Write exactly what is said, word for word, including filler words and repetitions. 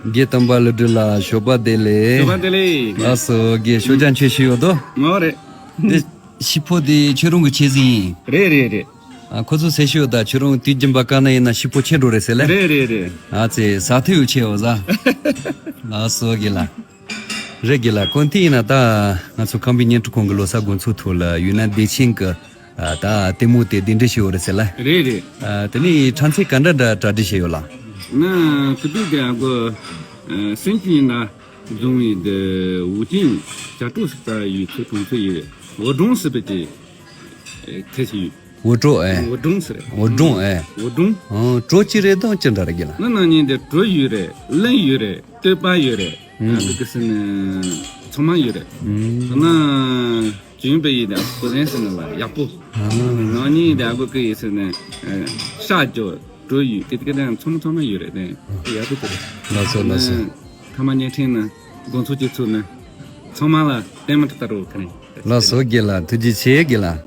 དགེ་དམ་པ་ཀླུ་སྒྲུབ་ལགས་ཞོགས་པ་བདེ་ལེགས། ཞོགས་པ་བདེ་ལེགས། ལགས་སོ། དགེ་ཤོ་ཅང་ཆོས་ཞུ་ཡོད་དོ། ངོ་རེད། དེ་ཤི་ཕོ་དེ་ཁྱོད་རང་གི་ཆེད་ཟིན་ཡིན། རེད་རེད་རེད། ཨ། ཁོ་ཚོ་ཟེར་ཞུ་ཡོད་ད། ཁྱོད་རང་དུས་རྒྱུན་པ་ག་ན་ཡིན་ན་ཤི་ཕོ་ཆེ་འགྲོ་རེད་ཟེར་ལེ། རེད་རེད་རེད། ཨ་ཙི། ས་ཐོས་ཡོད་ཆེ་ཡོད་ཟ། ལགས་སོ་དགེ་ལགས། རེད་དགེ་ལགས། ཀོན་ཏི་ཡིན་ན་ད་ང་ཚོ་ཁམས་པའི་བརྙན་འཕྲིན་ཁང་གི་ལོ་གསར་དགོང་ཚོགས་ཐོག་ལ་ཡུན་ནན་བདེ་ཆེན་གི། ཨ། ད་ལྟད་མོ་དེ་གདན་འདྲེན་བྱས་ཡོད་རེད་ཟེར་ལ། རེད་རེད། ཨ། དེ་ནས་ཕྲན་ཚེགས་ག་འདྲ་འདྲ་གྲ་སྒྲིག་བྱས་ཡོད་ལ། ང་ཁུ་དུས་དེ་ཨ་གོ་སེམས་ཀྱི་ཡིན་ན་རྫོང་བའི་འདི་ཝུ་ཅིང་བྱ་སྤྲོ་ཟེར་ས་ཡོད་ཚུལ་གྲོང་ཚོ་ཡོད། ཝུ་ཀྲོང་ཟེར་བའི་དེ་ཁ་ཤས་ཡོད། ཝུ་ཀྲོ། ཨེ། ཝུ་ཀྲོང་ཟེར་རེད། ཝུ་ཀྲོང་། ཨེ། ཝུ་ཀྲོང་། ཨོ། ཀྲོ་ཅི་རེད་དང་ཅི་འདྲ་རེད་དགེ་ལགས། ནི་ནང་ཉིན་དེ་ཀྲོ་ཡོད་རེད། གླིང་ཡོད་རེད། སྟོད་པ་ཡོད་རེད། ཨ། འདི་གི་སི་ནི་ཚང་མ་ཡོད་རེད། ཨ་ན་ཅུན་པེ་ཡི་དང་གོ་ཟན་སི་ནི་ལ་ཡག་པོ། ནང་ཉིན་དེ་ཨ་གོ་ཀི་ཡི་སི་ནི་ཤ་ཅོ་ཀྲོ་ཡོད། དེ་དེ་གི་དང་ཚང་མ་ཚང་མ་ཡོད་རེད། དེ་ཡག་པོ་དེ་རེད། ལགས་སོ་ལགས་སོ། ཐ་མ་ཉན་ཁྲིན་ནི་དགོང་ཚོགས་ཀྱི་ཚུལ་ནི་ཚང་མ་ལ་བརྟན་མ་ཏི་ཏ་རོ་ཁ་ནས། ལགས་སོ་དགེ་ལགས། ཐུགས་རྗེ་ཆེ་དགེ་ལགས།